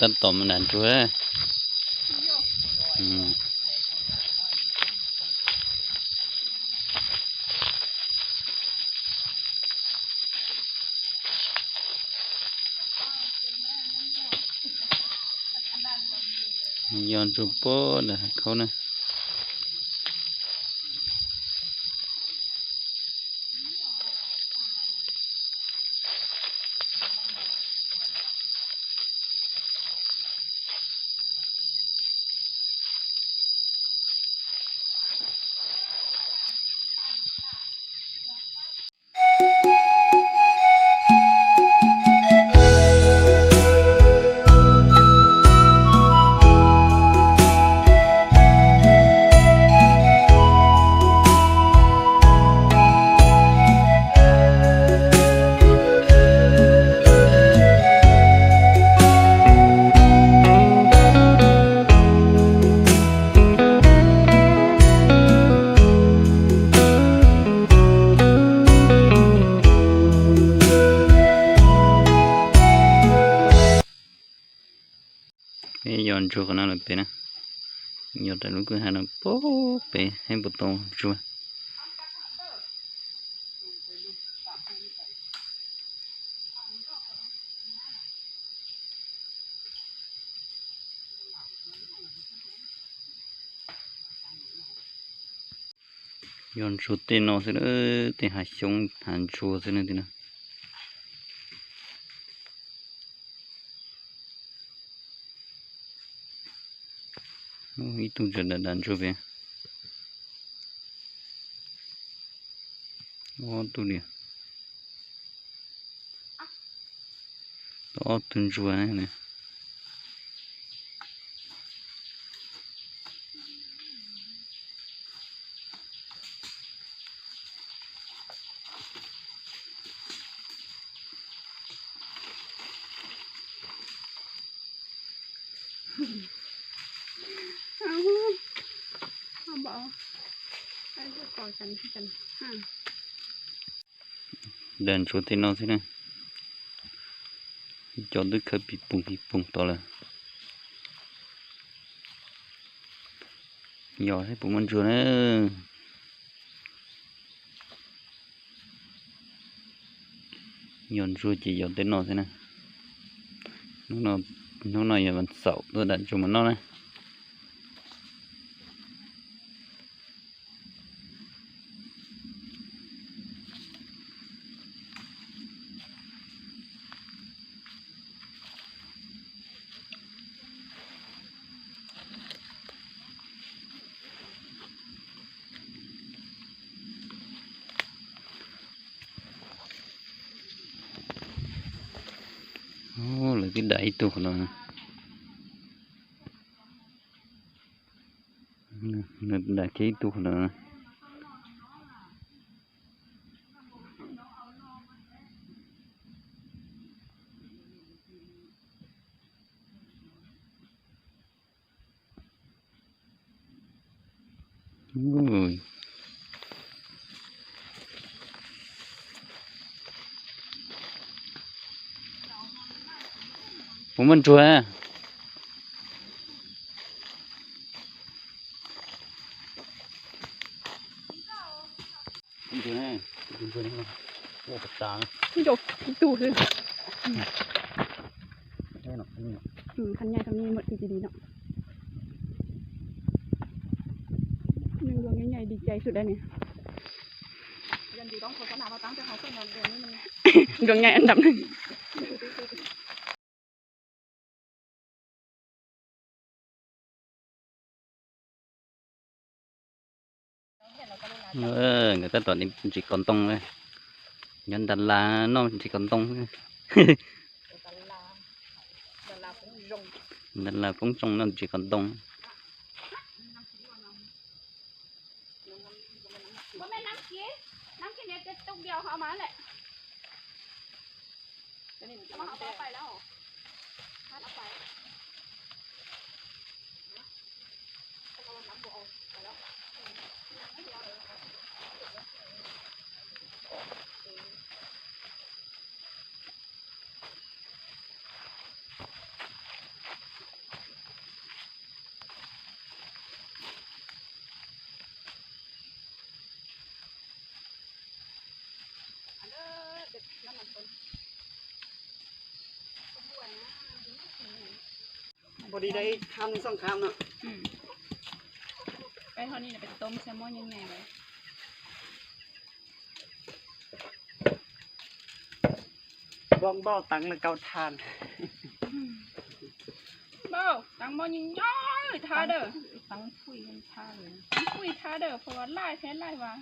Tab tom mus nram ntsuag. Yos ntsuag puag nram hav khaub na. Peb yos ntsuag qhov no lawm pem na, yos rau lub kwj ha no puag pem, peb puas tau ntsuag. Yog ntsuag tej no xwb, tej hav xyoob hav ntsuag xwb na, tej no. Ib tug tseem dam dam ntsuag pem. Ob tug li. Tau ob tug ntsuag ne. Dam ntsuag tej no xwb na. Cov twb khawb pis poog pis poog tod lawm. Yog thiab puas muaj ntsuag na. Yog ntsuag ces yog tej no xwb na. Hnub no yog vas xaum tuaj dam ntsuag mus noj na. Lawv twb dam ib tug qhov no. Dam kiag ib tug qhov no. Puas muaj ntsuag? Ib tug xwb. Khab nyaij khab nyaij muaj tus li no. Nws nquag nyaij nyaij li cai xwb dab ni. Nquag nyaij nram neeg. Nkawd tab tom ntsis kos ntoo, nyob ntas las noj ntsis kos ntoo. Ntas las poob zoo noj ntsis kos ntoo. Bos mej nab kiv, nab kiv niag tej tub diau ho mas lawm. Ho ho pais lawm, hab no pais. Pais hov ni peb tom xyaw mob nyeej nyeej lawm. Npauj npauj teev lawm kaum thaj. Npauj teev mob nyeej nyeej thaj dawb, teev fuj thaj dawb, pab laij thiab laij vas.